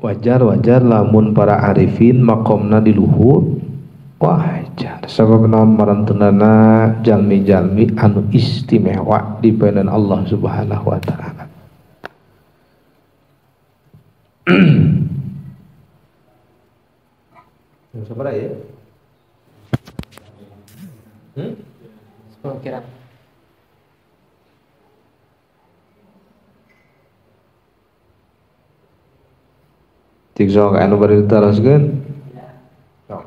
Wajar-wajar lamun para arifin makomna di luhur wajar sabab naon marantenana jalmi-jalmi anu istimewa di painan Allah Subhanahu wa taala. Sabaraha ya? 10 kira. Cik sok anu bari ditaroskeun. Sok.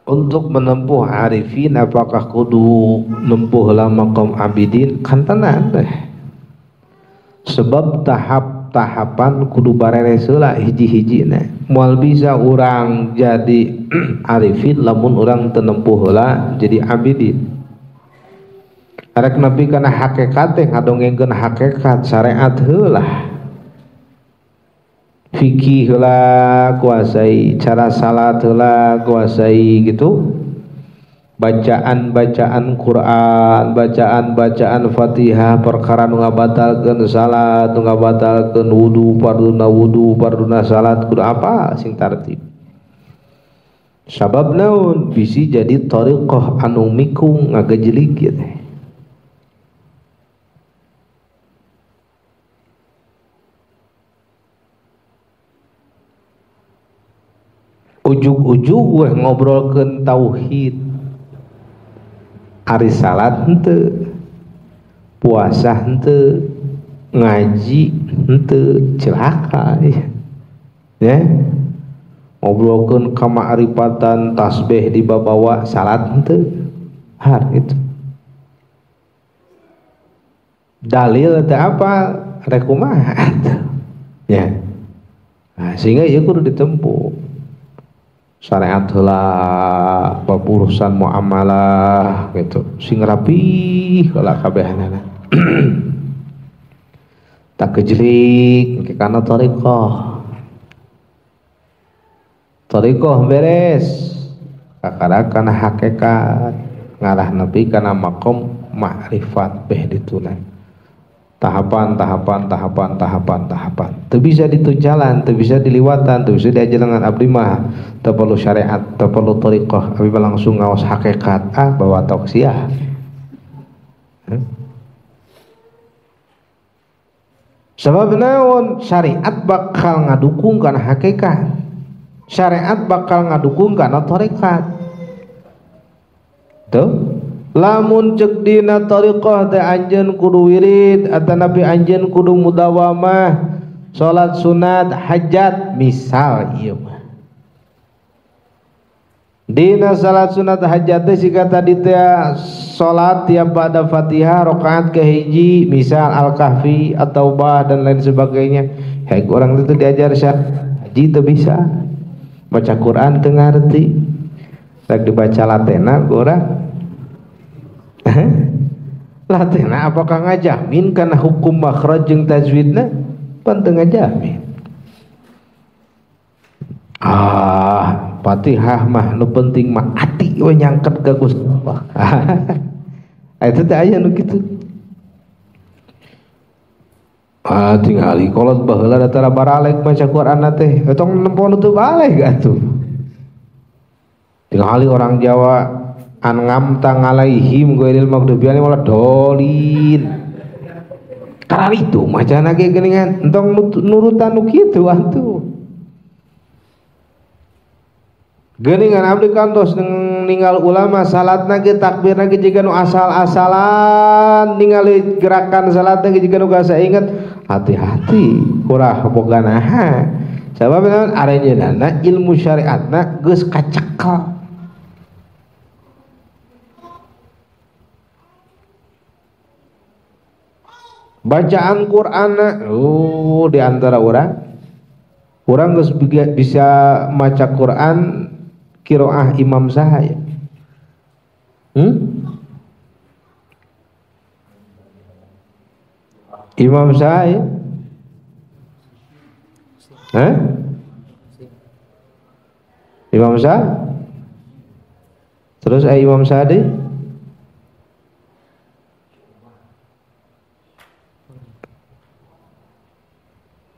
Untuk menempuh arifin apakah kudu nempuh lama maqam abidin? Kan tenan deh. Sebab tahap-tahapan kudu bareres heula hiji-hijina. Moal bisa urang jadi arifin lamun urang teu nempuh heula jadi abidin. Arek nepi kana hakikat teh ngadongengkeun hakikat syariat heula. Fikih heula kuasai, cara salat heula kuasai gitu. Bacaan-bacaan Quran, bacaan-bacaan Fatihah, perkara nu ngabatalkeun salat, nu ngabatalkeun wudu, farduna wudu, farduna salat, kudu apa sing tartib. Sabab naon bisi jadi thariqah anu mikung ngagejelik ieu teh. Ujug-ujug weh ngobrolkeun tauhid. Ari salat henteu, puasa henteu, ngaji henteu, celaka ya. Ngobrolkeun kamaarifatan, tasbih dibabawa, salat henteu. Har itu. Dalil teh apa? Rek kumaha ya. Nah, sehingga ieu kudu ditempuh. Syariat heula, bab urusan muamalah gitu, sing rapi heula kabehanana. Tak kejelik kana thariqah. Thariqah beres, kakara kana hakikat, ngarah nepi kana maqam ma'rifat beh dituna. Tahapan, tahapan, tahapan, tahapan, tahapan. Teu bisa ditunjalan, teu bisa diliwatan, teu bisa diajaran abdi mah. Teu perlu syariat, teu perlu thariqah, abdi mah langsung ngaos hakikat, ah bawa toksiah. Sebab naon syariat bakal ngadukung kana hakikat. Syariat bakal ngadukung kana thariqat. Tuh. Lamun cek dina thariqah teh anjeun kudu wirid atanapi anjeun kudu mudawamah salat sunat hajat misal ieu mah. Dina salat sunat hajat teh siga tadi teh salat tiap pada Fatihah rakaat kahiji misal Al-Kahfi atau Taubah dan lain sebagainya. Hek orang itu diajar haji teu bisa. Baca Quran teu ngarti. Rek dibaca latena ku urang. Latena apakah ngajamin karena hukum makhraj jeung tajwidna? Pan teu ngajamin. Ah, Fatihah mah nu penting mah ati we nyangket ka Gusti Allah. Eta teh aya nu kitu. Ah, tingali kolot baheula datara baralek maca Quran teh, tong nempo nu teu baleg atuh. Tingali orang Jawa an'amta ngalaihim ghairil maghdubi alaihim waladdallin. Karena itu macana ge geuningan entong nurutan nu kitu atuh. Geuningan abdi kantos ninggal ulama salatna ge takbirna ge jiga nu asal-asalan ningali gerakan salatna ge jiga nu gasa inget hati-hati kurah boga naha. Sabab naon aranjeunna ilmu syariatna geus kacekel. Bacaan Quran oh di antara orang geus bisa maca Quran qiraah imam saha ya? Imam saya? Hah? Imam Sah? Terus Imam Sadi?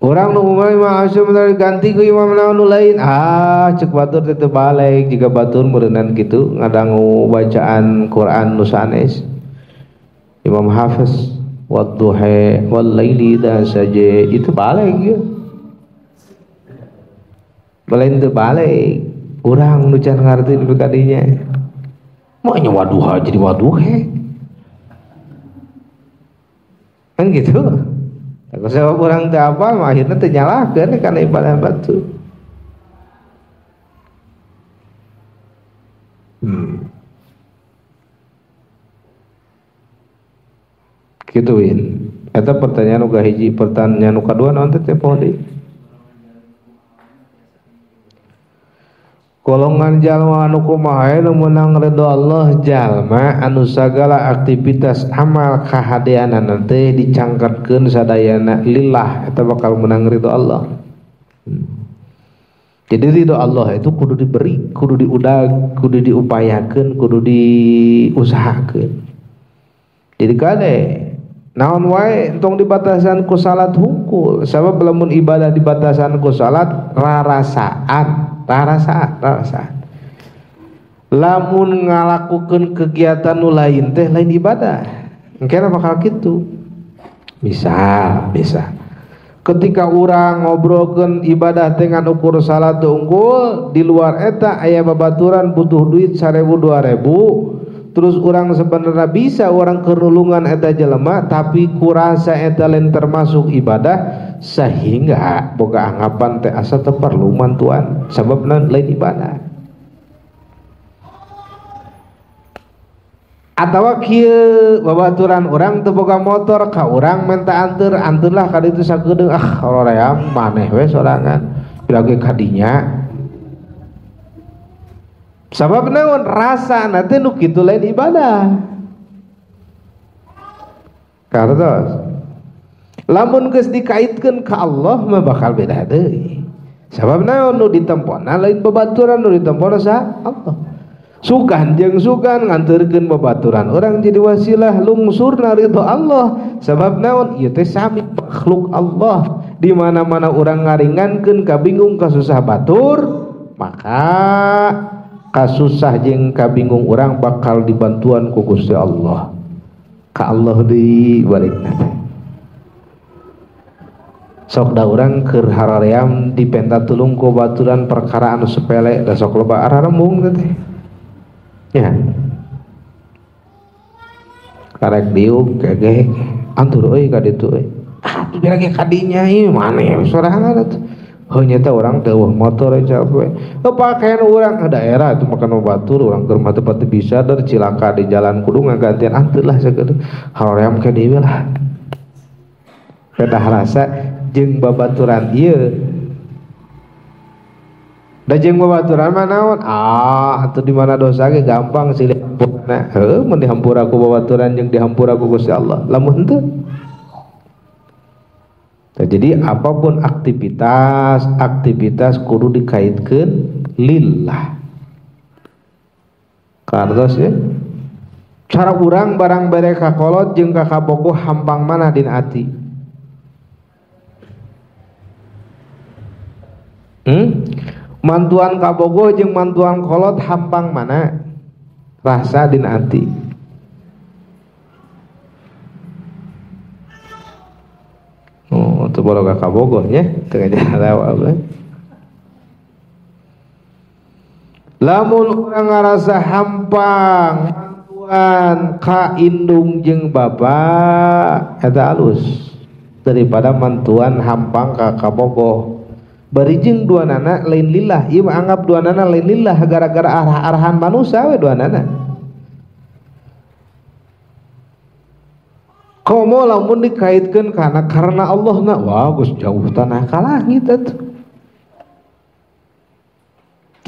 Orang nu Imam Asy'ari ganti ku imam naon nu lain. Ah, cek batur teh teu balik jika batur meureunnan kitu ngadangu bacaan Quran nu sanes. Imam Hafiz wadduha wal laili idza saja itu balik ya. Lain teu balik. Urang nu can ngarti nepi ka dinya. Maunya waduha jadi waduhe. Kan gitu. Sebab orang teu apa akhirnya teu nyalahkeun kana ibadah batu. Kitu win. Eta pertanyaan nu kahiji, pertanyaan nu kadua naon teh poho deui? Golongan jalma anu kumaha nu meunang ridho Allah jalma anu sagala aktivitas amal kahadeanana teh dicangkatkeun sadayana lillah eta bakal meunang ridho Allah. Jadi ridho Allah itu kudu diberi, kudu diudag, kudu diupayakeun, kudu diusahakeun. Jadi kade naon wae entong dibatasan ku salat hungkul, sabab lamun ibadah dibatasan ku salat rarasaan. Rarasaan. Lamun ngalakukeun kegiatan nu lain teh lain ibadah. Engkena bakal kitu. Bisa. Ketika urang ngobrolkeun ibadah teh ngan ukur salat unggul, di luar eta aya babaturan butuh duit 1000 2000, terus urang sebenarnya bisa urang kerulungan eta jelema tapi kurasa eta lain termasuk ibadah sehingga boga anggapan teh asa teu perlu mantuan sabab lain ibadah. Atawa kieu babaturan urang teu boga motor ka urang menta anteur, anteurlah ka ditu sakedeung ah hoream maneh we sorangan bilage ka dinya. Sabab naon rasa nanti nu kitu lain ibadah. Kartos lamun geus dikaitkeun ka Allah mah bakal beda deui. Sabab naon nu ditempona lain babaturan, nu ditempona sa Allah. Sugan jeung sugan nganterkeun babaturan urang jadi wasilah lungsurna ridho Allah. Sabab naon ieu teh sami makhluk Allah. Di mana-mana urang ngaringankeun kabingung kasusah batur, maka kasusah jeung kabingung urang bakal dibantuan ku Gusti Allah. Ka Allah deui balikna teh. Sok da urang keur haraream dipenta tulung ku baturan perkara anu sepele da sok loba ararembung teh. Ya. Karek diuk kege antur euy ka ditu euy. Ah tuh ge kadinya ieu maneh sorangan atuh. Heuh nyata urang teh eueuh motor capek. Pakaian urang ke daerah itu makan batur urang keur mah teu pati bisa der cilaka di jalan kudu ngagantian anteur lah sakitu. Haroream ke deui lah. Pedah rasa jeung babaturan ieu. Da jeung babaturan mah naon? Ah atuh di mana dosa ge gampang silih hampurna. Heuh mun dihampura ku babaturan jeung dihampura ku Gusti Allah. Lamun henteu. Jadi apapun aktivitas kudu dikaitkeun lillah. Kartos ya. Cara urang barang bere ka kolot jeung ka kabogoh hampang mana dina ati? Mantuan kabogoh jeung mantuan kolot hampang mana? Rasa dina ati. Oh, teu boga kabogoh nya, teu ngajawab. Lamun urang ngarasa hampang mantuan ka indung jeung bapa eta alus daripada mantuan hampang ka kabogoh. Bari jeung duanana lain lillah, ieu mah anggap duanana lain lillah gara-gara arah-arahan manusia we duanana. Komo lamun dikaitkeun karena Allah na, wah geus jauh tanah ka langit atuh.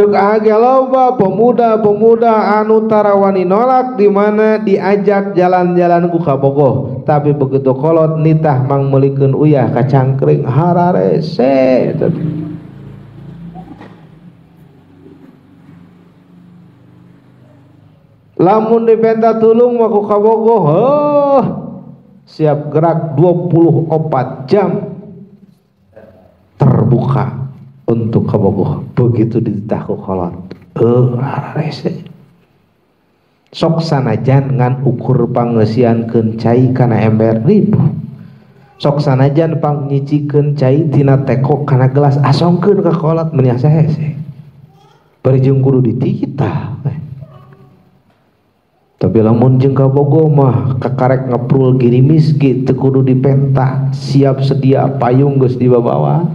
Cek age loba pemuda-pemuda anu tarawani nolak di mana diajak jalan-jalan ku kabogoh, tapi begitu kolot nitah mangmeulikeun uyah ka cangkring hararese. Lamun dipenta tulung mah ku kabogoh, heuh, siap gerak 24 jam terbuka untuk kabogoh. Begitu dititah ku kolot, hararese. Sok sanajan ngan ukur pangeusiankeun cai kana ember ribu, sok sanajan pangnyicikeun cai tina teko kana gelas asongkeun ka kolot meni asa hese. Bari jeung kudu dititah. Tapi lamun jeung kabogoh mah kakarek ngeprul girimis ge teu kudu dipenta, siap sedia payung geus dibawa.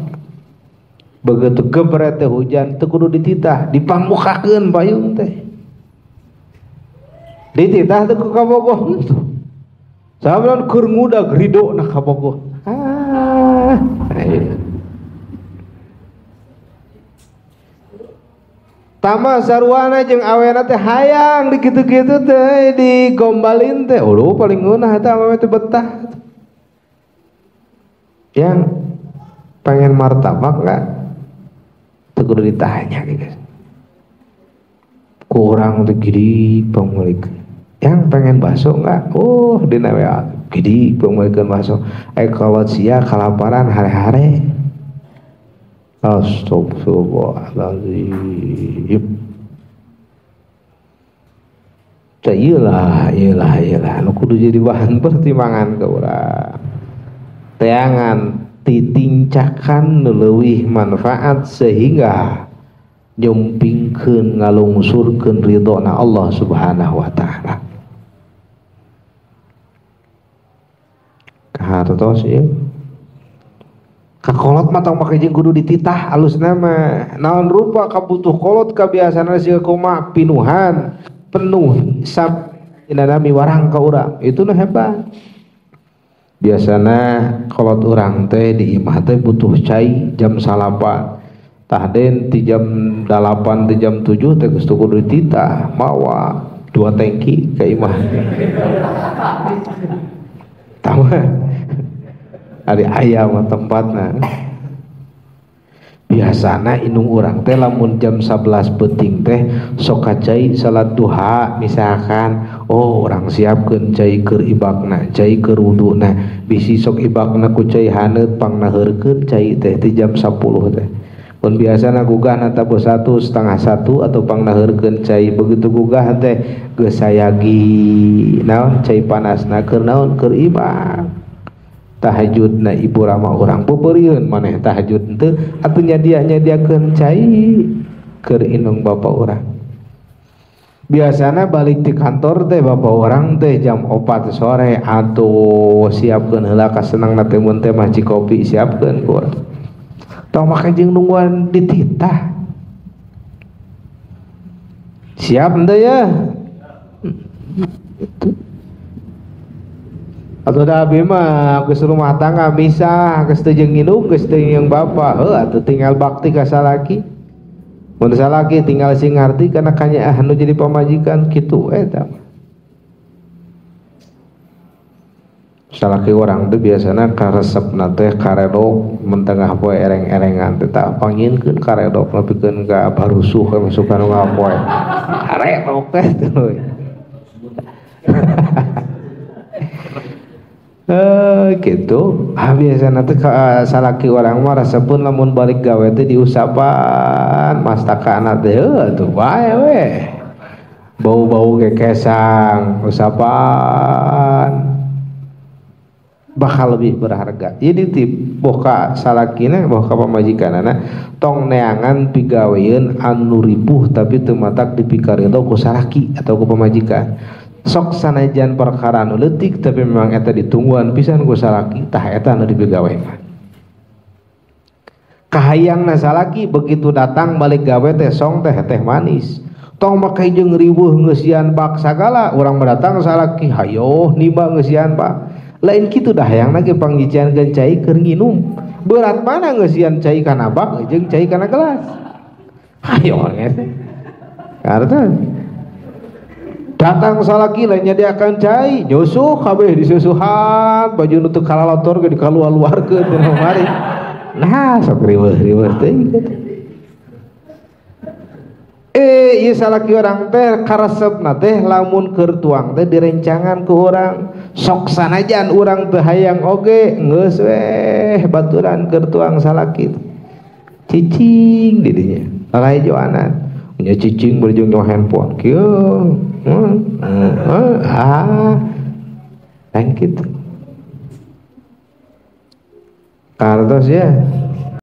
Begitu gebret teh hujan teu kudu dititah, dipangmukakeun payung teh. Dititah teh ku kabogoh henteu. Sabab keur ngudag ridho na kabogoh. Ah. Tama sarwana jeung awena teh hayang di kitu-kitu teh digombalin teh. Uluh paling ngeunah eta awewe teh betah. Yang pengen martabak enggak? Teu kudu ditanya guys. Kurang teh gede pangmeulikeun. Yang pengen bakso enggak? Oh, dina WA gede pangmeulikeun bakso. Kolot sia kalaparan hare-hare. Astagfirullahaladzim. Iyalah, iyalah, iyalah. Nu kudu jadi bahan pertimbangan ke urang. Teangan titincakan nu leuwih manfaat sehingga nyumpingkeun ngalungsurkeun ridhona Allah Subhanahu wa taala. Kahartos ieu. Kakolot mah tong make jeung kudu dititah alusna mah. Naon rupa kabutuh kolot kabiasana siga kumaha pinuhan penuh sab inanami warang ka urang. Itu nu hebat. Biasana kolot urang teh di imah teh butuh cai jam 9. Tah den ti jam 8 ti jam 7 teh geus kudu dititah mawa 2 tangki ka imah. Tah mah ari ayam tempatna. Biasana indung urang teh lamun jam 11 peuting teh sok kacai salat duha misalkan. Oh, urang siapkeun cai keur ibakna, cai keur wuduna. Bisi sok ibakna ku cai haneut pangnaheurkeun cai teh ti jam 10 teh. Mun biasana gugahna tabuh 1, 12:30 atau pangnaheurkeun cai. Begitu gugah teh geus sayagi naon cai panasna keur naon keur ibak. Tahajudna ibu rama urang peupeurieun maneh tahajud henteu atuh nyadia-nyadiakeun cai keur indung bapa urang. Biasana balik ti kantor teh bapa urang teh jam 4 sore atuh siapkeun heula kasenangna teh mun teh mah kopi siapkeun ku urang. Tong make jeung nungguan dititah. Siap henteu ya? Itu. Atau da abi mah geus rumah tangga misah geus teu jeung indung geus teu jeung bapa, heuh atuh tinggal bakti ka salaki. Mun salaki tinggal sing ngarti kana kanyaah nu jadi pamajikan kitu eta. Salaki urang teh biasana karesepna teh karedok mun tengah poe ereng-erengan teh tah panginkeun karedok nepikeun ka barusuh masukan nu ngapoe. Karedok teh tuluy. Gitu. Ah biasana teh salaki urang mah resepun lamun balik gawe teh diusapan mastakana teh heuh atuh bae we. Bau-bau kekesang usapan bakal lebih berharga. Jadi tip boka salakina boka pamajikanana tong neangan pigaweun anu ripuh tapi teu matak dipikaredo ku salaki atau ku pamajikan. Sok sanajan perkara anu leutik tapi memang eta ditungguan pisan ku salaki tah eta anu dipigawe mah. Kahayangna salaki begitu datang balik gawe teh song teh teh manis. Tong make jeung riweuh ngeusian bak sagala urang datang salaki hayoh nimba ngeusian bak. Lain kitu dah hayangna ge pangjiciankeun cai keur nginum. Berat mana ngeusian cai kana bak jeung cai kana gelas. Ayo ngese. Karena datang salaki lain nyadiakan cai, nyusuh kabeh disusuhan, baju nu teu kalalotor ge dikaluar-luarkeun tina lemari. Nah, sok riweuh-riweuh teh kitu. Ieu salaki urang teh karesepna teh lamun keur tuang teh direncangan ku urang. Sok sanajan urang teu hayang oge geus weh baturan keur tuang salaki. Cicing di dinya. Lalajoanan. Nya cicing berjung nyawa handphone kieu. Lain kitu. Kartos ya.